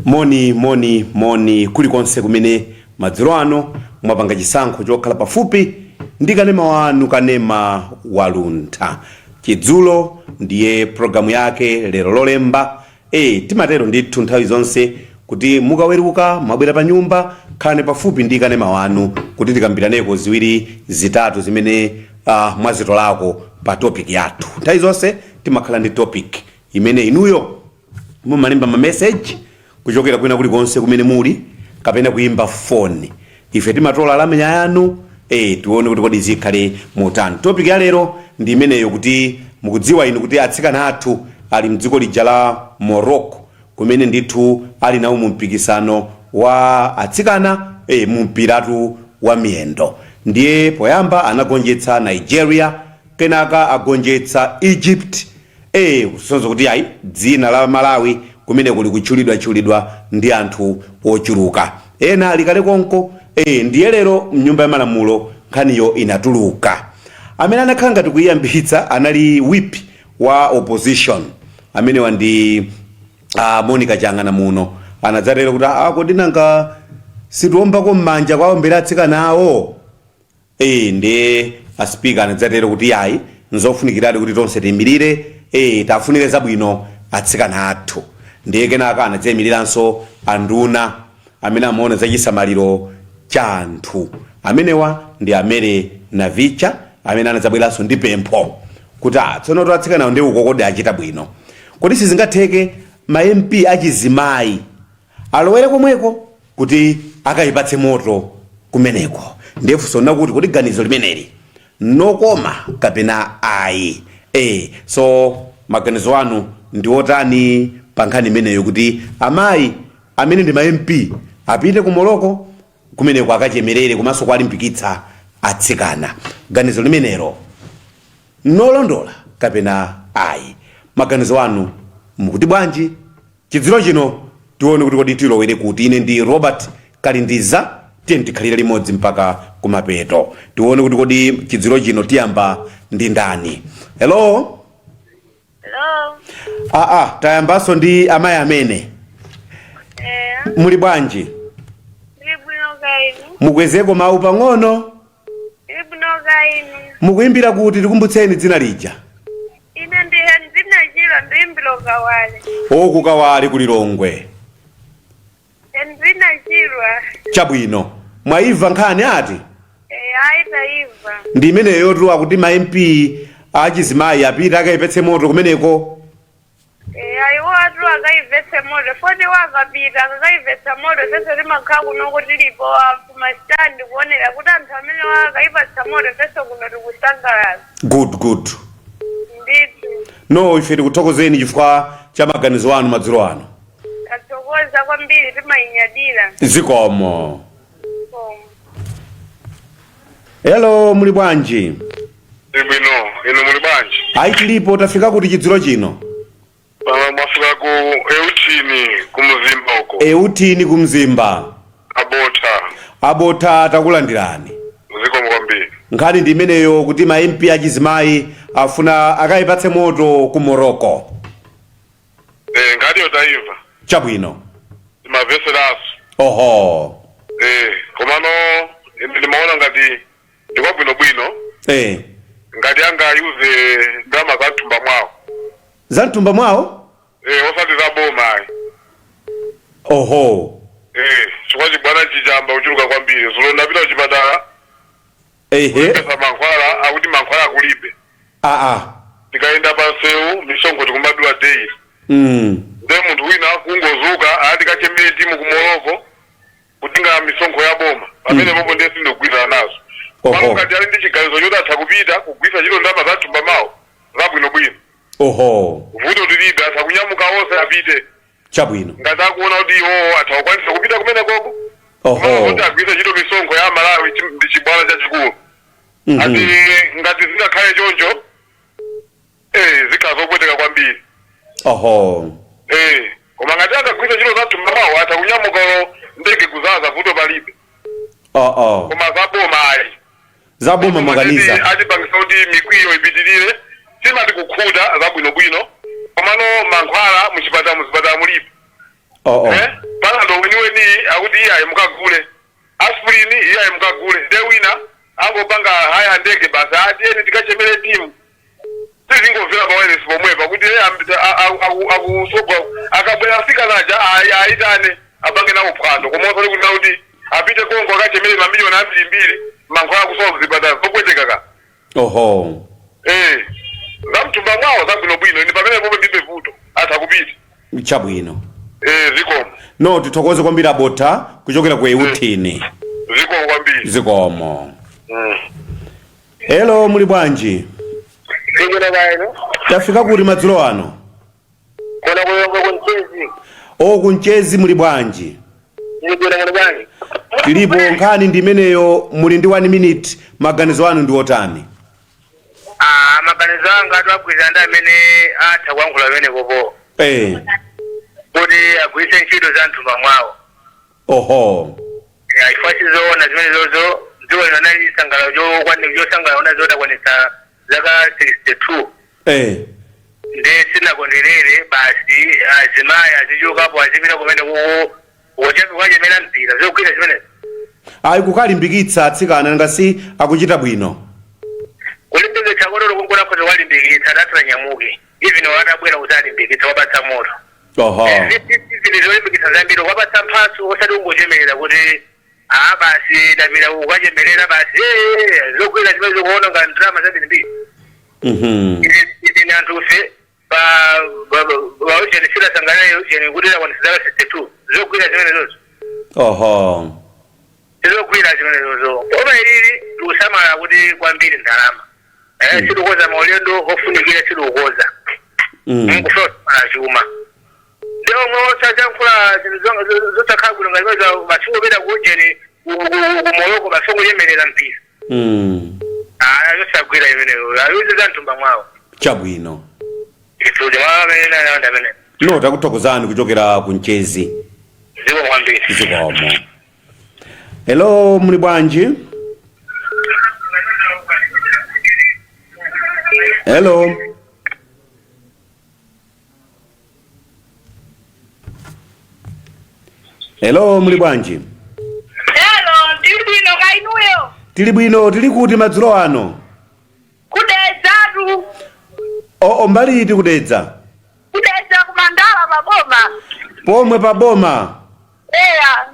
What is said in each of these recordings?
Moni, moni, moni kulikonse kumene madzulo ano mwapanga chisankho chokhala pafupi ndi kanema wanu, Kanema Waluntha. Chidzulo ndiye programu yake lero Lolemba. Timatero ndithu nthawi zonse kuti mukaweruka, mwabwera pa nyumba, khalani pafupi ndi kanema wanu kuti tikambiraneko ziwiri zitatu zimene mwazitolako pa topic yathu. Nthawi zonse timakhala ndi topic imene inuyo mumalemba ma message kuchokera kwina kulikonse kumene muli kapena kuyimba foni. Ife timatola lamya yanu, tione kuti kodi zikhale motani. Topic ya lero ndi imeneyo, kuti mukudziwa inu kuti atsikana athu ali mdziko lija la Morocco, kumene ndithu ali nawo mu mpikisano wa atsikana mu mpiratu wa miyendo. Ndiye poyamba anagonjetsa Nigeria, kenaka agonjetsa Egypt, kusonyeza kuti ayi, dzina la Malawi kumene kuli kutchulidwatchulidwa ndi anthu ochuluka, ena alikale konko. Ndiye lero mnyumba ya malamulo nkhaniyo inatuluka. Amene anakhala ngati kuyiyambitsa anali whip wa opposition, amenewa ndi Monica Chang'ana muno. Anadzatero kuti kodi nanga sitiombako m'manja kwaombera atsikana awo? Ndiye aspika anadzatero kuti ayi, nzofunikiradi kuti tonse tiyimirire, tafunire zabwino atsikana athu. Ndiye kenaka anadzayimiriranso anduna amene amaona za chisamaliro cha anthu, amenewa ndi amene Navicha, amene anadzabweranso ndi pempho kuti tsono atsikanawo ndi uko kodi achita bwino, kodi sizingatheke ma MP achizimayi alowere komweko kuti akayipatse moto kumeneko? Ndiye funso nakuti kuti ganizo limeneli nokoma kapena ayi? So maganizo anu ndi otani pa nkhani imeneyo, kuti amayi amene ndi ma MP apite ku Morocco kumeneko akachemerere komanso kuwalimbikitsa atsikana? Ganizo limenelo nolondola kapena ayi? Maganizo anu mukuti bwanji chidzulo chino? Tione kuti kodi tilowere kuti. Ine ndi Robert Kalindiza, tiye tikhalire limodzi mpaka kumapeto. Tione kuti kodi chidzulo chino tiyamba ndi ndani. Hello? Hello. Aa, tayambanso ndi amayi amene. Muli bwanji? Ndili bwino, kaya inu? Mukwezeko mawu pang'ono. Ndili bwino, kaya inu? Mukuyimbira kuti? Tikumbutseni dzina lija. Ine ndi Hendrina Chilo, ndiyimbira Kawale. Oku Kawale ku Lilongwe. Hendrina Chilwa. Chabwino, mwayimva nkhani ati? Eh, ayi, tayimva. Ndi imeneyo tu, akuti ma MP achizimayi apite akayipetse moto kumeneko. Eh, ayiwo atu akayipetse moto foti wakapita akakayipetsa moto, ifenso timakhala kuno tilipo kuma stand kuonera kuti anthu amene wakayipatsa moto, ifenso kuno tikusangalala. Good, good. Ndithu. No, ife tikuthokozeni chifukwa cha maganizo anu madzulo ano. Tathokoza kwambiri, timayinyadira. Zikomo. Koma. Hello, muli bwanji? Bwino, inu muli bwanji? Ayi, tilipo. Tafika kuti chidzulo chino? Pano mwafika ku Euthini, ku Mzimba uko. Euthini ku Mzimba. Abotha. Abotha, takulandirani. Zikomo kwambiri. Nkhani ndi imeneyo, kuti ma MP achizimayi afuna akayipatse moto ku Morocco. Eh, nkhaniyo tayimva. Chabwino. Timamveseranso. Komano ine ndimaona ngati ndikwabwinobwino ngati angayuze ndalama za mthumba mwawo. Za mthumba mwawo? Eh, osati za boma ayi. Chifukwa chibwana chichamba kuchuluka kwambiri. Zulo ndapita kuchipatala kupeza mankhwala, akuti mankhwala akulibe. Tikayenda pa msewu, misonkho tikumadula daily. Nde munthu wina kungozuka ati kachemere timu ku Morocco kutenga misonkho ya boma pamene popo, ndiye sindikugwirizana nazo. Pano ngati ali ndi chiganizo choti atha kupita kugwiritsa ntchito ndalama za mthumba mwawo, zabwinobwino. Vuto tilibe, atha kunyamuka onse apite. Ngati akuona kuti iwowo atha kukwanisa kupita kumene koko. Kuti agwiritse ntchito misonkho ya Malawi ndi chibwana chachikulu. Ati ngati zingakhale choncho, zikhala zopweteka kwambiri. Koma ngati akagwiritsa ntchito za mthumba mwawo, atha kunyamuka ndege kuzaza, vuto palibe. Koma zaboma ayi. Zaboma mwakaniza. Atipangisa kuti mikwiyo ipitirire. Timati kukhuta zabwinobwino, komano mankhwala muchipatala, muzipatala mulibe. Panado weniweni akuti iyayi, mukagule aspirin, iyayi, mukagule. Nde wina angopanga haya ndege basi, atiyeni tikachemere timu. Tizingomvera pa wireless pomwepa kuti akusogwa akabwera asikanaja aitane apange nawo phwando, koma osati kuti kuti apite kongo akachemere mamiliyoni ambirimbiri, mankhwala akusowa kuzipatala, zopweteka ka. Eh, zamthumba mwawo zabwinobwino, ine pamene popo ndibe vuto, atha kupita. Chabwino. Eh, zikomo. No, tithokoze kwambiri abotha kuchokera ku Euthini. Zikomo kwambiri. Zikomo. Hello, muli bwanji? Ndikuno kaeno. Tafika kuti madzulo ano? Kona kuyonga kunchezi. O, kunchezi, muli bwanji? Ndikuno, muli bwanji? Tilipo. Nkhani ndi imeneyo, muli ndi 1 minute, maganizo anu ndi otani? Ah, maganizo anga atu agwirizana ndi amene atha kuyankhula pamene popo kuti agwiritse ntchito za mthumba mwawo. Chifukwa sizoona zimene zozo. Dziko lino nali sangalalo chosangalala ona zodakwanitsa zaka 62. Ndi sinakondwerere basi, azimayi azichokapo, azipita kumene kuko kuchemera mpira, zogwira zimenezi. Ayi, kukalimbikitsa atsikana, ngasi akuchita bwino. Kulimbikitsa kotero kunkulakhoza kwalimbikitsa atatsanyamuke, even watabwera kuzalimbikitsa, wapatsa moto. Zinthu zolimbikitsa zambiri, wapatsa mphatso, osati ungochemerera kuti aa, basi ndapita kukachemerera basi. Zogwira zimene zikuona nga ndalama zambirimbiri. Izi ni anthu fe pa pa ujeni sinasangalale ujeni kuti lakwanitsa zaka 62, zogwira zimene zozo. Zogwira zimene zozo, koma ilili tikusamala kuti kwambiri ndalama situkoza maulendo ofunikira, situkukoza nkufuna kusamala chuma. Ndiwo omwe osajankhula zinthu zosakhala bwino ngati basingopita kujeni kumoloko, basingochemerera mpira. Ah, zosagwira imeneyo, ayuze za mthumba mwawo. Chabwino. Ituti amene amene. No, takuthokozani kuchokera kunchezi. Zikomo kwambiri. Zikomo. Hello, muli bwanji? Hello. Hello, muli bwanji? Hello, ndili bwino, kainuyo? Tili bwino. Tili kuti madzulo ano? Kudedzatu. Oo, mbali iti kudedza? Kudedza kumandala paboma. Pomwe paboma? Eya.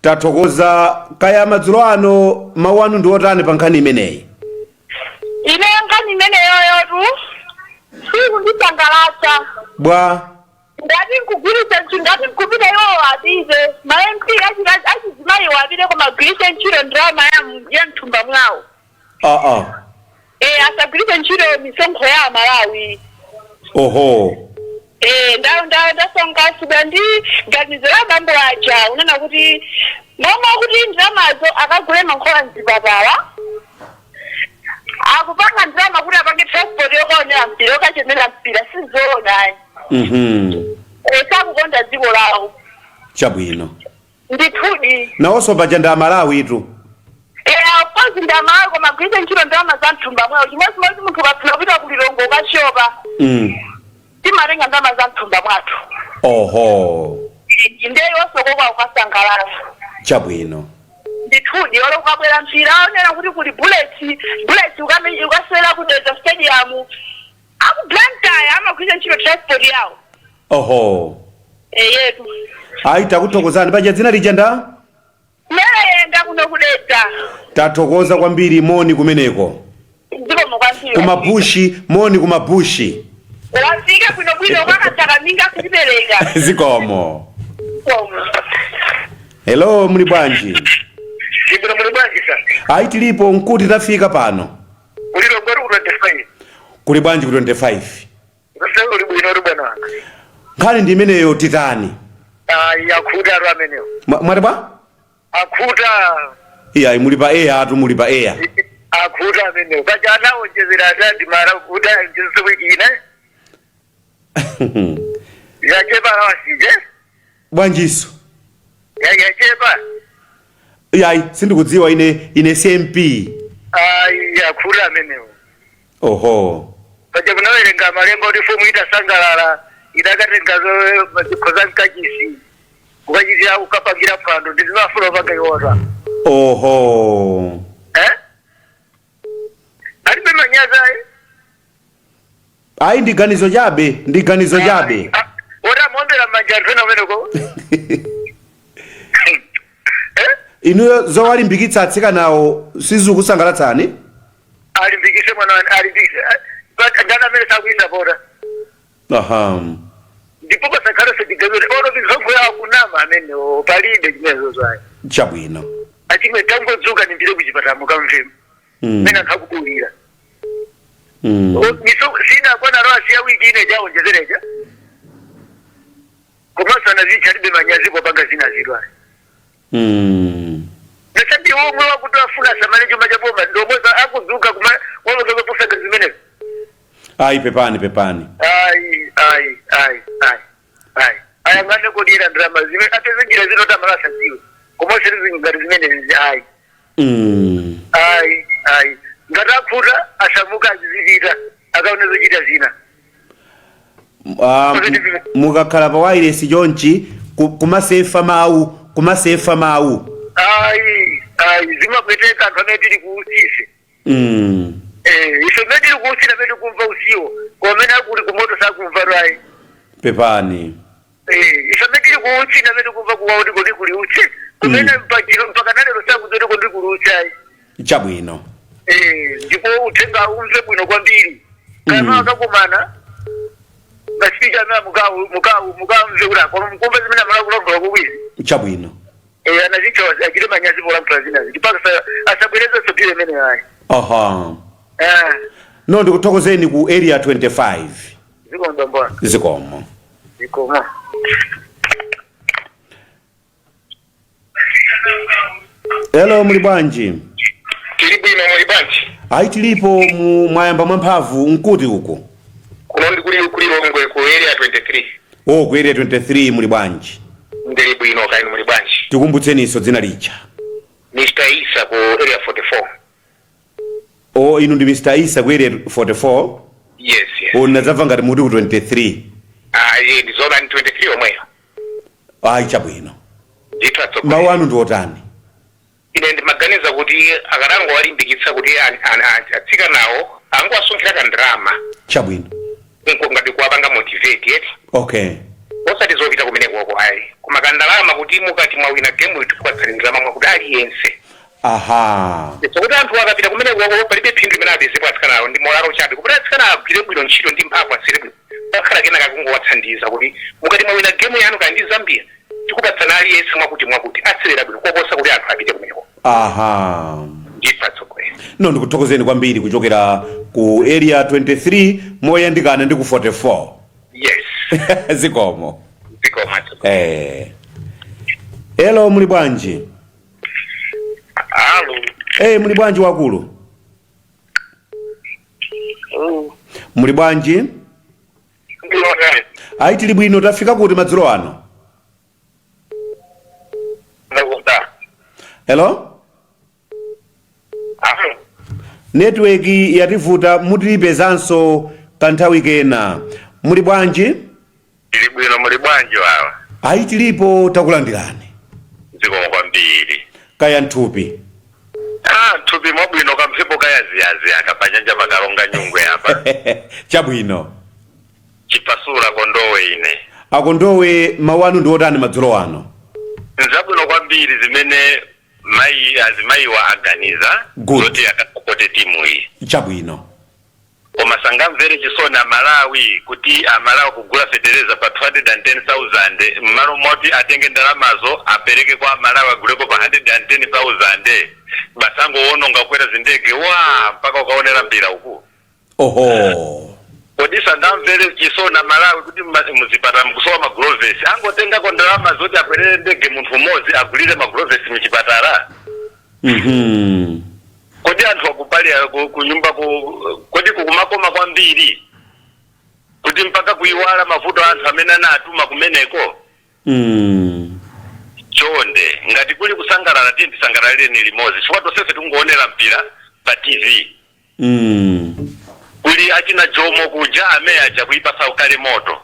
Tathokoza. Kaya madzulo ano mawu anu ndi otani pa nkhani imeneyi? Ine nkhani imeneyoyotu sikundisangalatsa. Bwa? Ngati nkugwiritsa ntchito, ngati nkupita iwowo apite, ma MP achizimayiwo apite, koma agwiritse ntchito ndalama ya mthumba mwawo. Asagwiritse ntchito misonkho ya Amalawi. Ndasangalatsidwa ndi ganizo la bambo aja unena kuti momwe kuti ndalamazo akagule mankhwala mzipatala, akupanga ndalama kuti apange transport yokaonera mpira, yokachemera mpira, sizoona. Sakukonda dziko lawo. Chabwino. Ndithudi. Nawonso paja ndi Amalawi tu. Of course ndi Amalawi, koma agwiritse ntchito ndalama za mthumba mwawo. Chimodzimodzi munthu ukafuna kupita kulilongo ukashopa, timatenga ndalama za mthumba mwathu. Ndiye iwonso ukasangalala. Chabwino. Ndithudi, olo ukabwera mpira aonera kuti kuli Bullets, Bullets ukasewera kudedza stadium, aku Blantyre amagwiritsa ntchito transport yawo. Eyetu. Ayi, takuthokozani. Paja dzina lija nda? Meyenda kuno kudedza. Tathokoza kwambiri, moni kumeneko. Zikomo kwambiri. Kumabushi, moni kumabushi. Wafika bwinobwino, kwakatsakaminga kutipereka. Zikomo. Zikomo. Hello, muli bwanji? Ndibwino, muli bwanji sa? Ayi, tilipo. Nkuti tafika pano? Ulilongweru ku 25. Kuli bwanji ku 25? Use uli bwino uli bwana wanga. Nkhani ndi imeneyo, titani? Ayi, akhuta atu amenewo. Mwati bwa? Akhuta. Iyayi, muli pa air atu, muli pa air. Akhuta amenewo, paja anawonjezera atati mara kuti aonjezese wiki ine yachepa awasije. Bwanjiso? Yachepa. Iyayi, sindikudziwa ine, ine CMP. Ayi, akhuta amenewo. Paja kunawerenga malemba kuti mfumu itasangalala idakatenga zikho za mkachisi. Kukachitira kukapangira phwando ndi zimafuna kupanga iwota. Oho. Eh, alibe manyazi ayi. Ayi, ndi ganizo chabe, ndi ganizo chabe. Oti amaombera m'manja anthu ena kumeneko, eh? Inuyo zowalimbikitsa atsikanawo sizikukusangalatsani? Alimbikise mwana wanu, alimbikise. Ndani amene sakuyisapota? Ndipo pasakhale sedigamire olo misonkho yawo kunama amenewo, palibe chimenezo zwayi. Achimwe tangodzuka nimbire kuchipatala mukamvemo mene anthu akubulira. Sina kwana ro asiya wiki ine chawonjezereja, komanso anazicha alibe manyazi popanga zina zidwa. Nesandi omwe wakuti afuna asamale chuma cha boma ndomwe akudzuka kuma wamakazaposaka zimenezo. Ayi, pepani, pepani. Ayi, ayi, ayi, ayi, ayi, ayang'ane kodira ndalama zimene ateze njira zinoti amalasadziwe, komanso ngati zimenezi ayi. Ayi, ayi, ngati akhuta asamuka azizipita akaone zochita zina. Ah, mukakhala pa wireless chonchi kumasefa mawu, kumasefa mawu. Ayi, ayi, zimapweteka anthu amene tili kuusise. Eh, ife mene tili kuusira amene tikumva usiwo, koma amene akuli kumoto sakumva ayi. Pepani. Eh, ife amene tili kuutsina amene tikumva kuwawa kuti kodi kuli utsi kumene mpachiro mpaka nalero sakuti kodi kuli utsi ayi. Eh, ndipo uthenga umve bwino kwambiri kana akakumana masipika amene mukamve kuti koma mukumva zimene amalakulankhula kukwizi. Eh, anazicha achite manyazi polankhula zinazi ndipo asabwerezenso bile imene ayi. Eh. No, ndikuthokozeni ku Area 25. Zikomo bwana. Zikomo. Zikomo. Hello, muli bwanji? Tili bwino, muli bwanji? Ayi, tilipo. Mwayamba mwamphamvu, nkuti uko? Kuno ndi kuli Lilongwe ku Area 23. Oh, ku Area 23, muli bwanji? Ndili bwino, kaini muli bwanji? Tikumbutseniso dzina lija. Mr Isa ku Area 44. Oh, inu ndi Mr Isa ku Area 44? Yes. Oh, ndinadzamva ngati muti ku 23. Ah, ye, ndizona ni 23 omweyo. Ayi, chabwino. Ndithu atsogolera. Mawu anu ndi otani? Ine ndimaganiza kuti akatango walimbikitsa kuti atsikanawo angowasonkhera kandalama. Ngati kuwapanga motivate yeti. Osati zopita kumenekoko ayi, koma kandalama kuti mukati mwawina game tikupatsani ndalama mwakuti aliyense. So kuti anthu akapita kumenekoko palibe phindu limene apezepo atsikanawo, ndi molalo chabe. Kupita atsikana agwire bwino ntchito ndi mphamvu, asire bwino, pakhala kenaka kungowathandiza kuti mukati mwawina game yanu kaya ndi Zambia tikupatsani aliyense mwakuti mwakuti, asewera bwino koposa kuti anthu apite kumeneko. Ndithu atsogolera. No, ndikuthokozeni kwambiri kuchokera ku Area 23 moyandikana ndi ku 44. Yes. Zikomo. Zikomo atsogolera. Eh, hello, muli bwanji? Alo. Eh, muli bwanji wakulu? Muli bwanji? Ndilotani? Ayi, tili bwino. Tafika kuti madzulo ano? Ndakuta. Hello? Alo. Network yativuta, mutilipezanso kanthawi kena. Muli bwanji? Tili bwino, muli bwanji wawa? Ayi, tilipo, takulandirani. Zikomo kwambiri. Kaya nthupi? Ah, nthupi mwabwino, kamphepo kayaziyazi aka panyanja pakalonga nyungwe apa. Chipasula kondowe ine. Akondowe, mawu anu ndi otani madzulo ano? Nzabwino kwambiri zimene mayi azimayiwa aganiza zoti akasapote timu iyi. Koma sangamvere chisoni Amalawi kuti Amalawi kugula fetereza pa 210,000, mmalo moti atenge ndalamazo apereke kwa Amalawi aguleko pa 110,000, basangowononga kukwera zindege wa mpaka ukaonera mpira uku. Kodi sangamvere chisoni Amalawi kuti muzipatala mukusowa magulovesi, angotengako ndalama zoti akwerere ndege munthu umodzi agulire magulovesi muchipatala? Kodi anthu akupali ku nyumba ku kodi kukumakoma kwambiri kuti mpaka kuiwala mavuto anthu amene anatuma kumeneko? Chonde, ngati kuli kusangalala, tiye tisangalaleni limodzi, chifukwa tonsefe tingoonera mpira pa TV. Kuli achina Jomo kuja amene aja kuipasa ukale moto.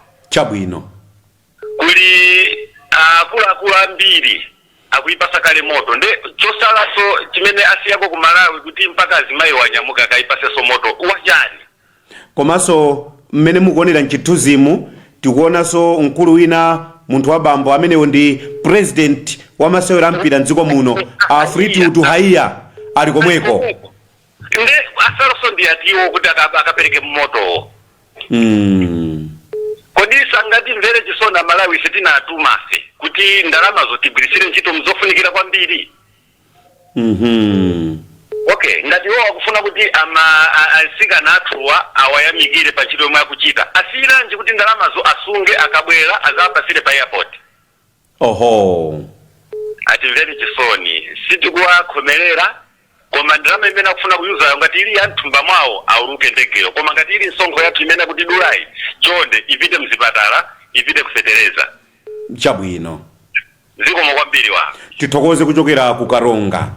Kuli Akuluakulu ambiri akuipasa kale moto, nde chosalaso chimene asiyako ku Malawi kuti mpaka azimayi wanyamuka akaipasenso moto wachani? Komanso mmene mukuonera mchithunzimu, tikuonanso mkulu wina, munthu wa bambo amenewo ndi president wa masewero ampira mdziko muno, a Fleetwood Haiya, ali komweko. Nde asalanso ndi atiwo kuti akapereke motowo? Kodi sangatimvere chisoni Malawi ife tinatumafe kuti ndalamazo tigwirisire ntchito mzofunikira kwambiri? Okay, ngati iwo akufuna kuti ama asikana athuwa awayamikire pa ntchito yomwe akuchita, asiyiranji kuti ndalamazo asunge, akabwera azapasire pa airport? Atimvere chisoni, sitikuwakhomerera, koma ndalama imene akufuna kuyuzayo ngati ili ya mthumba mwawo, auluke ndegeyo, koma ngati ili msonkho yathu imene akuti dulayi, chonde ipite mzipatala, ipite kufetereza. Chabwino. Zikomo kwambiri wa. Tithokoze kuchokera ku Karonga.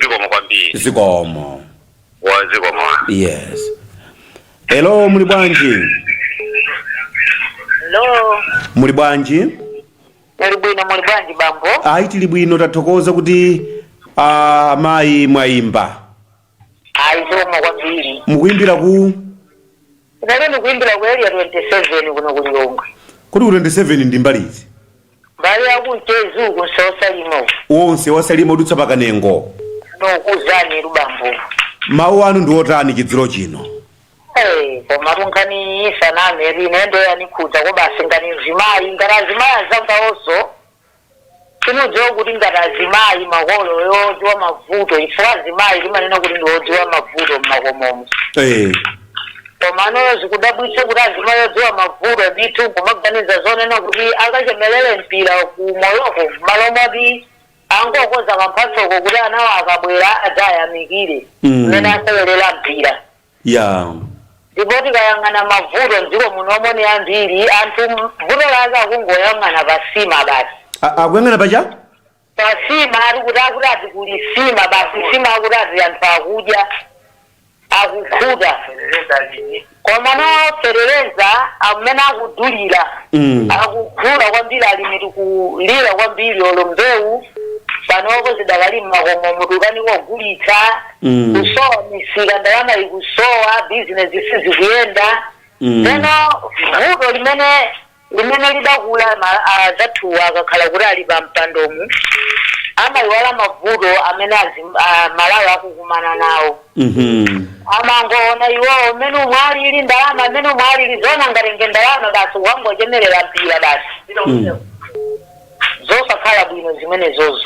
Zikomo kwambiri. Zikomo. Wa, zikomo wa. Yes, hello, muli bwanji? Hello. Muli bwanji? Muli bwino, muli bwanji bambo? Ayi, tili bwino, tathokoza kuti amayi mwayimba. Ayi, zikomo kwambiri. Mukuyimbira ku? Inali ndikuyimbira ku Area 27 kuno ku Lilongwe. Kuti ku 27 ndi mbali izi? Mbali yakumtezi uku, nsosalimo. Wonse wasalima udutsa pakanengo. Nokuzani lubambo. Mawu anu ndi otani chidzulo chino? Eh, koma tunkhani saname, ine ndo yanikhudza ko basi ngati mzimayi, ngati azimayi azangaonso. Timudziwa kuti ngati azimayi makolo yodziwa mavuto, ifo azimayi timanena kuti ndi odziwa mavuto mmakomomo. Komano zikudabwitsa kuti azimayi odziwa mavuto ndithu kumaganiza zonena kuti akachemelere mpira ku Morocco malo moti angokoza kamphatsoko kuti anawo akabwera adzayamikire mmene asewelera mpira. Ndipo tikayang'ana mavuto mdziko munomo ni ambiri, anthu vuto lake akungoyang'ana pasima basi. Akuyang'ana pacha? Pasima, ari kuti akuti ati kuli sima basi, sima akuti ati anthu akudya akukhuta, koma noferereza amene akudulira akukula kwambiri, alimi tikulira kwambiri, olo mbewu panopo zidakali mmakomo, mutukani kogulitsa kusowa misika, ndalama ikusowa, bizinesi sizikuyenda. Teno vuto limene lidakula azathuwa akakhala kuti ali pa mpandomu amayiwala mavuto amene Malawi akukumana nawo. Amangoona iwowo mmene umwe alili ndalama, mmene umwe alili zona, ngatenge ndalama basi wangochemerera mpira basi. Zosakhala bwino zimenezozo.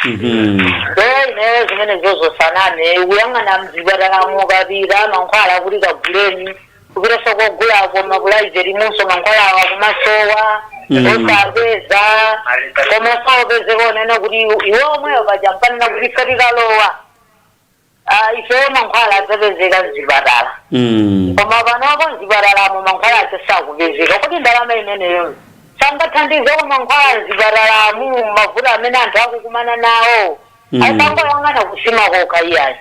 Nde ineyo zimenezozo saname, kuyang'ana mzipatalamo kapita mankhwala kuti kaguleni, kupitaso kogulako ma private munso mankhwala awa kumasowa, osapeza, koma sopezeka onena kuti iwe omweyo paja mpanena kuti ife tikalowa, ifeyo mankhwala adzapezeka mzipatala. Koma panopo mzipatalamo mankhwala aja sakupezeka, kuti ndalama imeneyo sangathandizeko mankhwala mzipatalamu, mavuto amene anthu akukumana nawo? Ayisangoyang'ana kusima kokha iyayi.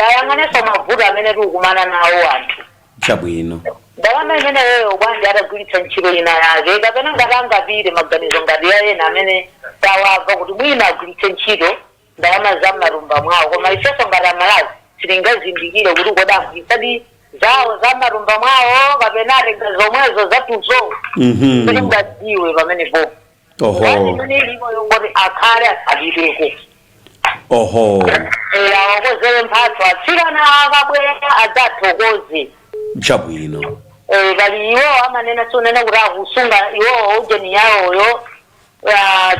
Ayang'anenso mavuto amene tikukumana nawo anthu. Chabwino. Ndalama imeneyoyo bwanji atagwiritsa ntchito ina yake, kapena ngati angapite maganizo ngati ya ena amene tawamva kuti mwina agwiritse ntchito ndalama za m'matumba mwawo, koma ifenso ngati Amalawi sitingazindikire kuti kodi agwiritsadi zawo za m'matumba mwawo kapena atenga zomwezo zathuzo. Sitingadziwe pamenepo. Nkhani imene ilipo yongoti akhale asapiteko. Awakozere mphatso atsikana, akabwera adzathokoze. Chabwino. Pali iwo amanena, sunena kuti akusunga iwowo ujeni yawoyo,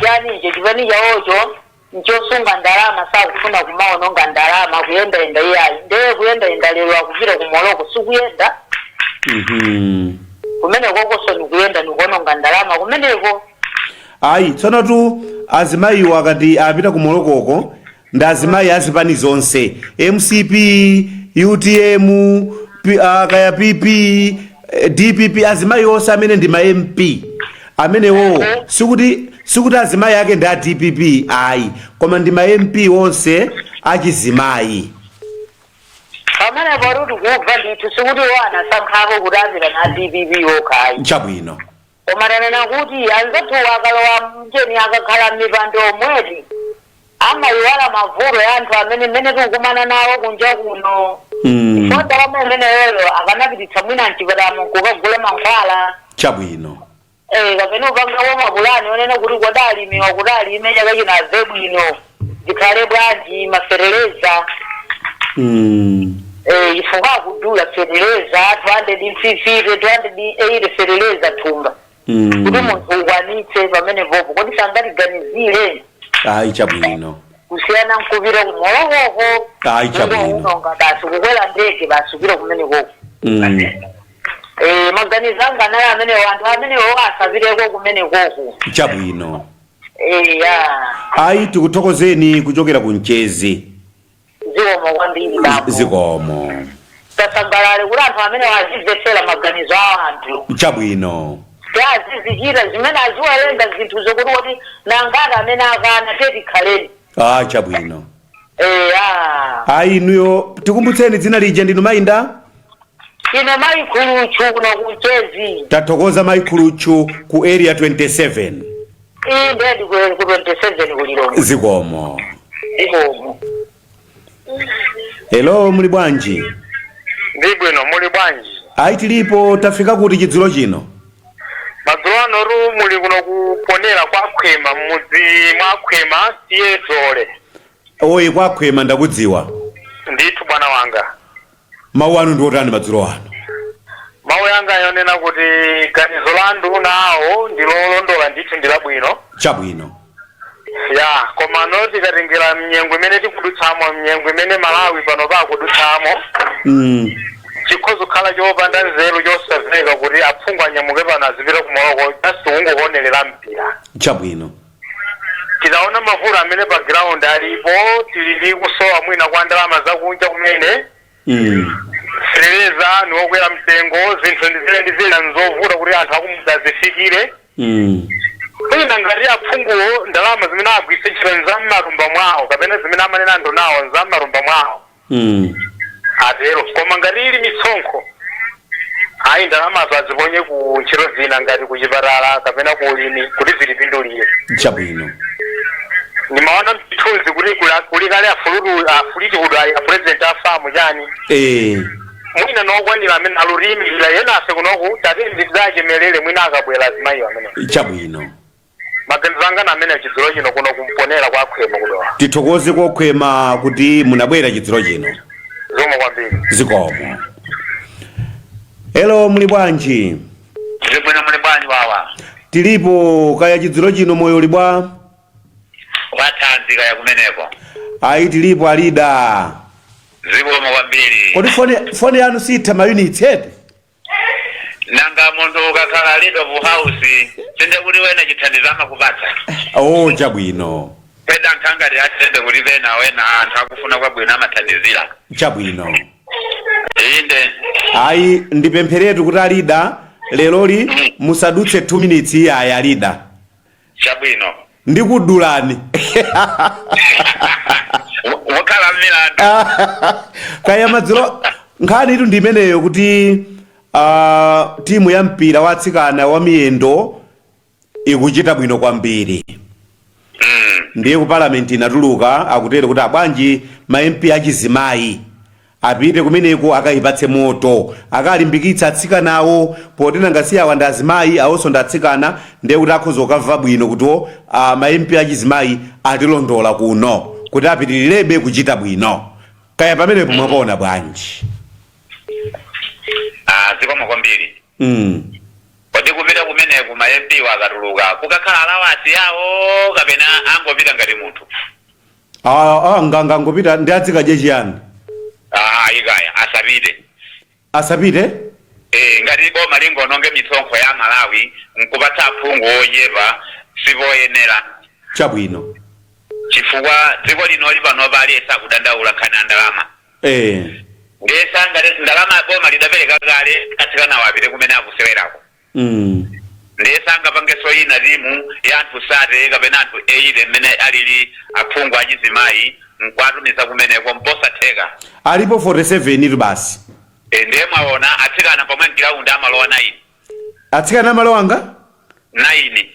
chanicho chipani chawocho nchosunga ndalama, sakufuna kumaononga ndalama kuyendayenda iyayi. Ndeye kuyendayenda lero akupita ku Morocco sikuyenda. Kumeneko koso nikuyenda, nikuononga ndalama kumeneko. Ayi, tsono tu azimayiwo akati apita ku Morokoko ndi azimayi azipani zonse, MCP, UTM, kaya PP, DPP, azimayi onse amene ndi ma MP amenewo. Sikuti azimayi ake ndi a DPP ayi, koma ndi ma MP onse achizimayi. Pamenepo ruti kubva ndithu, sikuti iwo anasankhapo kuti apita na DPP okhayi. Chabwino. Koma tanena kuti anzathu akalowa mjeni, akakhala m'mipando omweti, amayiwala mavuto ya anthu amene mmene tikukumana nawo kunja kuno. Chifukwa ndalama imeneyoyo akanapititsa mwina mchipatala kukagula mankhwala. Kapena upangapo mapulani onena kuti kwadalimiwa, kuti alime chaka chino abve bwino, zikhale bwanji mafereleza. Chifukwa akudula feteleza 250, 280 feteleza thumba, kuti munthu ukwanitse pamene popo, kodi sangatiganizire? Ayi, chabwino. Kusiyana nkupita kumolokoko. Ayi, chabwino. Unonga basi kukwera ndege basi kupita kumene koko. Maganizo anga anali amenewo, anthu amenewo asapiteko kumene koko. Ya. Ayi, tikuthokozeni kuchokera ku Mchezi. Zikomo kwambiri, bambo. Zikomo. Tasangalale kuti anthu amenewo azimvetsera maganizo a anthu. Azizichita zimene aziwerenga zinthu zokuti kuti nangati amene akana tetikhaleni. Ah, chabwino. Ya. Ayi, inuyo tikumbutseni dzina lija, ndinu mayinda? Ine mayi Khuluchu, kuno kuMchezi. Tathokoza, mayi Khuluchu, ku Area 27. Iyi ndedi, ku 27 kuLilongwe. Zikomo. Zikomo. Hello, muli bwanji? Ndi bwino, muli bwanji? Ayi, tilipo. Tafika kuti chidzulo chino? Madzulo anotu muli kuno kuponera kwa Khwema, m'mudzi mwa Khwema, tiye Dzole. Oyi, kwa Khwema ndakudziwa. Ndithu, bwana wanga. Mawu anu ndi otani madzulo ano? Mawu yanga yonena kuti ganizo la nduna awo ndi lolondola ndithu, ndi labwino. Ya, koma no tikatengera mnyengo imene tikudutsamo, mnyengo imene Malawi pano pakudutsamo, chikhoza kukhala chopanda nzeru, chosamveka kuti aphungu anyamuke pano azipita ku Morocco just kungoonelera mpira. Tikaona mavuto amene pa ground alipo, tili ndi kusowa mwina kwa ndalama zakunja kumene, fereleza ni wokwera mtengo, zinthu ndi zina ndi zina nzovuta kuti anthu akumudzi azifikire. Mwina ngati aphunguwo ndalama zimene agwiritse ntchito nzam'matumba mwawo, kapena zimene amanena anthu nawo nzam'matumba mwawo, atero. Koma ngati ili misonkho, ayi, ndalamazo aziponye ku ntchito zina ngati ku chipatala kapena ku ulimi kuti zilipindulire. Nimaona mchithunzi kuti kuli kale afulitihudu a president a FAM chani. Mwina nokwanira amene alutiyimirira yenafe kunoku, tatende tidzachemelere mwina akabwera azimayiwo amene. Maganizo anga na amene chidzulo chino kuno kumponera kwa Khwema, kudowa. Tithokoze kokhwema kuti munabwera chidzulo chino. Zikomo kwambiri. Zikomo. Hello, muli bwanji? Zibwino, muli bwanji wawa? Tilipo kaya, chidzulo chino moyo uli bwa? Wathanzi kaya kumeneko? Ayi, tilipo, alida. Zikomo kwambiri. Kodi foni yanu sitha ma units eti? Nanga munthu ukakhala leader of house, sinde kuti wena chithandizo amakupatsa? Oh, chabwino. Peda nkhangati atembe kuti pena wena anthu akufuna kwabwino amathandizira. Inde. Ayi, ndipempheretu kuti alida leroli musadutse 2 minutes iyaya, alida. Ndikudulani. Wokhala mmilandu. Kaya madzulo, nkhani itu ndi imeneyo kuti timu ya mpira wa atsikana wa miyendo ikuchita bwino kwambiri. Ndiye ku Parliament inatuluka, akutero kuti abwanji ma MP achizimayi apite kumeneko akayipatse moto, akalimbikitsa atsikanawo, poti nanga si awa ndi azimayi, awonso ndi atsikana, ndiye kuti akhoza kukamva bwino kuti ma MP achizimayi atilondola kuno kuti apitirirebe kuchita bwino. Kaya pamenepo mwapaona bwanji? Ah, zikomo kwambiri. Kodi kupita kumeneku ma MP akatuluka kukakhala allowance yawo kapena angopita ngati munthu? Ah, ah, ngangopita ndi adzikadye chiyani? Ah, ikaya asapite. Asapite? Eh, ngati boma lingononge misonkho ya Malawi nkupatsa aphungu ochepa, sipoyenera. Chifukwa dziko linoli panopa aliyense akudandaula nkhani ya ndalama. Ndiye sangati ndalama ya boma lidapereka kale, atsikanawo apite kumene akusewerako. Ndiye sangapangenso ina timu ya anthu 30 kapena anthu 80 mmene alili aphungu achizimayi nkwatumiza kumeneko, mposatheka. Alipo 47 itu basi. E, ndiye mwaona atsikana pomwe mgiraundi amalowa 9. Atsikana amalowa nga? 9.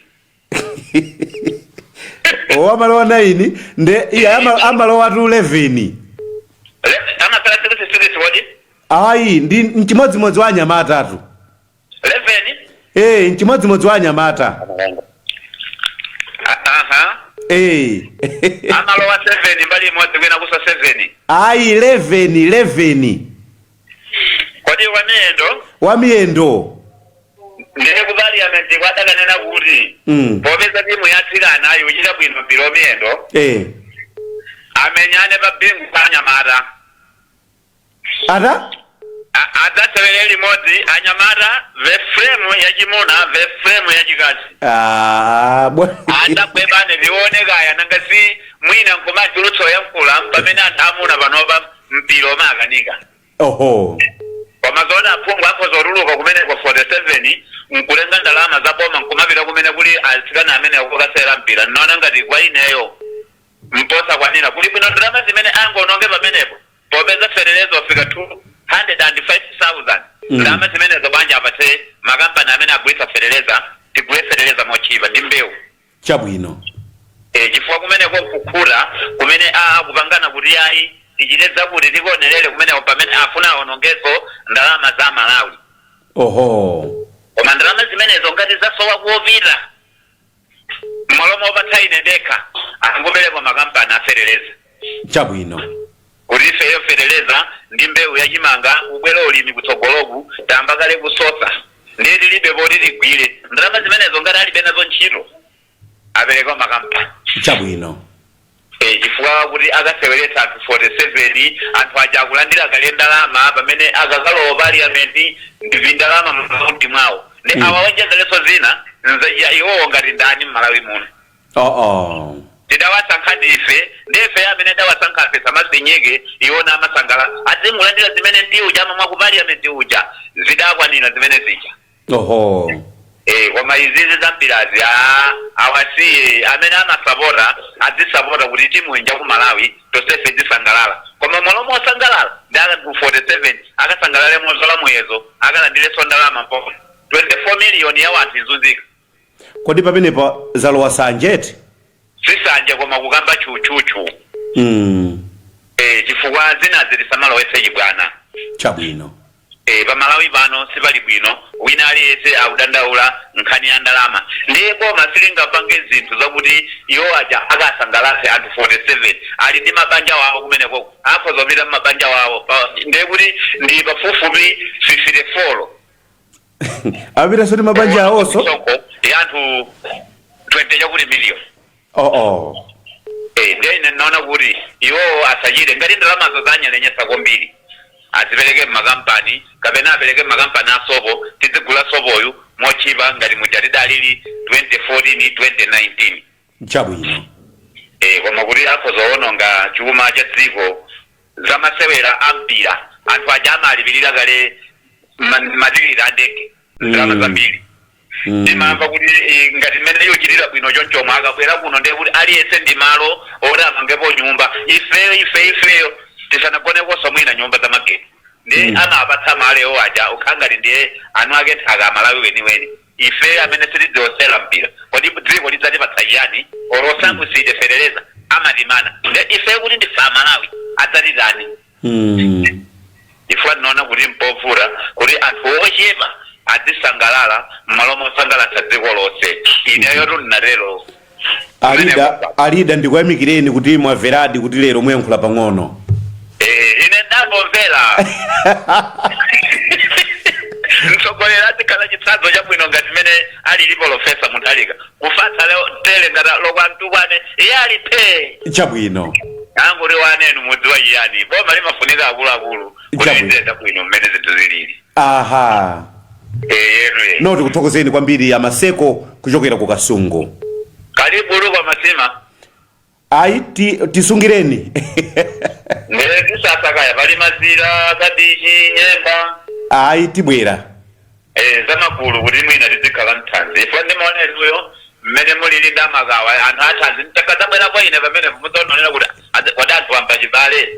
O, amalowa 9, nde iye amalowa tu 11. Amasala 6 6 kodi? Ayi, ndi mchimodzimodzi wa anyamata tu. 11. Eh, mchimodzimodzi wa anyamata. Aha. Amalowa 7 mbali imodzi, kwina kusa 7. Ayi, 11, 11. Kodi wamiyendo? Wamiyendo. Ndiye ku parliament kwadakanena kuti popeza timu yatsikana ikuchita bwino mpira wamiyendo, amenyane pa Bingu pa anyamata. Ata? Adzasewere limodzi anyamata, the frame yachimuna, the frame yachikazi. Ah, Adzagwebane, tione kaya. Nanga si mwina nkumachulutsa yankhula pamene anthu amuna panopa mpira omakanika. Koma zona aphungu akhoza kutuluka kumeneko 47 nkulenga ndalama za boma nkumapita kumene kuli atsikana amene akukasewera mpira, nnaona ngati kwa ineyo mposa kwanira kuli bwino ndalama zimene angononge pamenepo, popeza fetereza wafika 205,000. Ndalama zimenezo banja apatse makampani amene agulitsa fetereza, tigule fetereza mochipa ndi mbewu. Chifukwa kumeneko nkukhuta kumene akupangana kuti ayi, tichite zakuti, tikonerere kumeneko, pamene afuna aonongeso ndalama za Malawi. Koma ndalama zimenezo ngati zasowa kuopita, m'malo mopatsa ine ndekha, angopereka makampani aferereza kuti ifeyo fereleza ndi mbewu yachimanga, ubwera ulimi kutsogoloku, tamba kale kusosa, ndiye tilibe poti tigwire. Ndalama zimenezo ngati alibe nazo ntchito, apereka makampani. Chifukwa kuti akaseweretsa anthu 47, anthu aja akulandira kale ndalama, pamene akakalowa parliament ndi vindalama m'makundi mwawo, ndi awawonjezerenso zina iwowo ngati ndani m'Malawi muno? Tidawasankha ndife, ndife amene dawasankha afe, samasinyike iwona amasangala azimulandira zimene ndi uja amamwa ku parliament uja, zidakwanira zimene zija. Koma izizi zampirazi awasiye amene amasapota, azisapota kuti timu inja ku Malawi tonsefe zisangalala. Koma malo mosangalala ndi ku 47 akasangalale mozola muyezo, akalandirenso ndalama mpo 24 miliyoni ya wanthu izunzika. Kodi pamenepo zalowa sanjeti? Sisanje, koma kukamba chuchuchu. Chifukwa zinazi tisamalowetse chibwana. Pamalawi pano sipali bwino, wina aliyense akudandaula nkhani ya ndalama. Ndiye boma silingapange zinthu zakuti iwo aja akasangalase anthu 47, ali ndi mabanja wawo kumeneko, akhoza kupita mmabanja wawo. Ndiye kuti ndi pafupifupi 54. Apitanso ndi mabanja awonso? Misonkho ya anthu 20 chakuti million. Ndiye ine ndinaona kuti iwowo asachite ngati ndalamazo zanyalenyesa kwambiri, azipereke mmakampani kapena apereke mmakampani asopo, tizigula sopoyu mochipa ngati muja tidalili 2014, 2019. Koma kuti akhoza kuwononga chuma cha dziko zamasewera ampira, anthu aja amalipirira kale matikiti a ndege, ndalama zambiri. Ndimamva kuti ngati mmene yochitira bwino chonchomwe, akabwera kuno ndiye kuti aliyense ndi malo oti amangepo nyumba. Ifeyo ifeyo tisanagonekonso mwina nyumba za mageti ndi amapatsa malo aja ukhala ngati ndiye anu ake nthaka Amalawi weniweni. Ife amene sitidziwosera mpira, kodi dziko lidzatipatsa chiyani? Orosankuside fetereza amatimana, nde ife kuti ndife Amalawi adzatitani? Chifukwa tinaona kuti mpovuta kuti anthu ochepa azisangalala m'malo mosangalatsa dziko lonse. Ineyo ndinatero. Alida, Alida, ndikuyamikireni kuti mwamveradi kuti lero muyankhula pang'ono. Ine ndambomvera. Mtsogoleri azikhala chitsanzo chabwino ngati mmene alili Professor Mutharika, kufatsa leo tere ngati lokwantukwane iye ali phe. Angoti wanenu mudziwa chiyani, boma limafunika akuluakulu kuti liziyenda bwino mmene zinthu zilili. Yetu. No, tikuthokozeni kwambiri Amaseko kuchokera ku Kasungu. Karibu kwa masima. Ayi, tisungireni. Ndee tisasakaya pali mazira, kabichi, nyemba. Ayi, tibwera. Zamagulu kuti mwina tizikhala mthanzi. Ife ndimaona inuyo mmene mulili ndi amakawa anthu athanzi, mtakadzabwera kwa ine pamene mudzaonera kuti kodi anthu wamba chibale.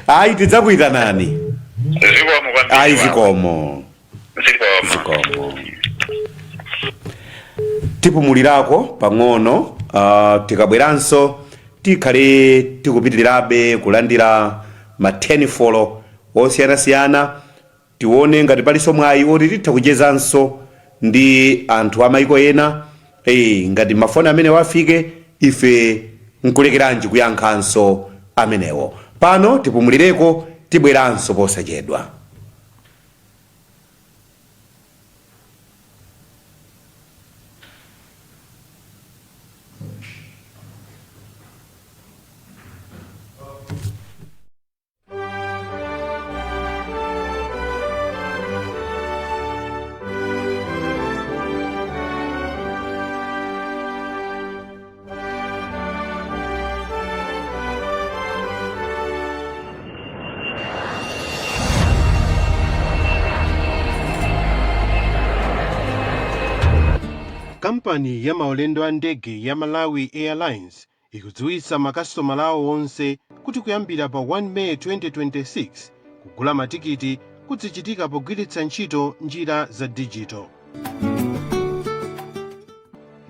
Ayi, tidzakuyitanani. Zikomo kwambiri. Ayi, zikomo. Zikomo. Zikomo. Tipumulirako pang'ono. Tikabweranso tikhale tikupitirirabe kulandira ma 10 osiyanasiyana. Tione ngati palinso mwayi oti titha kuchezanso ndi anthu amayiko ena. Ngati mafoni amene wafike, ife nkulekeranji kuyankhanso amenewo. Pano tipumulireko, tibweranso posachedwa. Kampani ya maulendo a ndege ya Malawi Airlines ikudziwitsa makasitomala awo onse kuti kuyambira pa 1 Meyi 2026, kugula matikiti kuzichitika pogwiritsa ntchito njira za digital.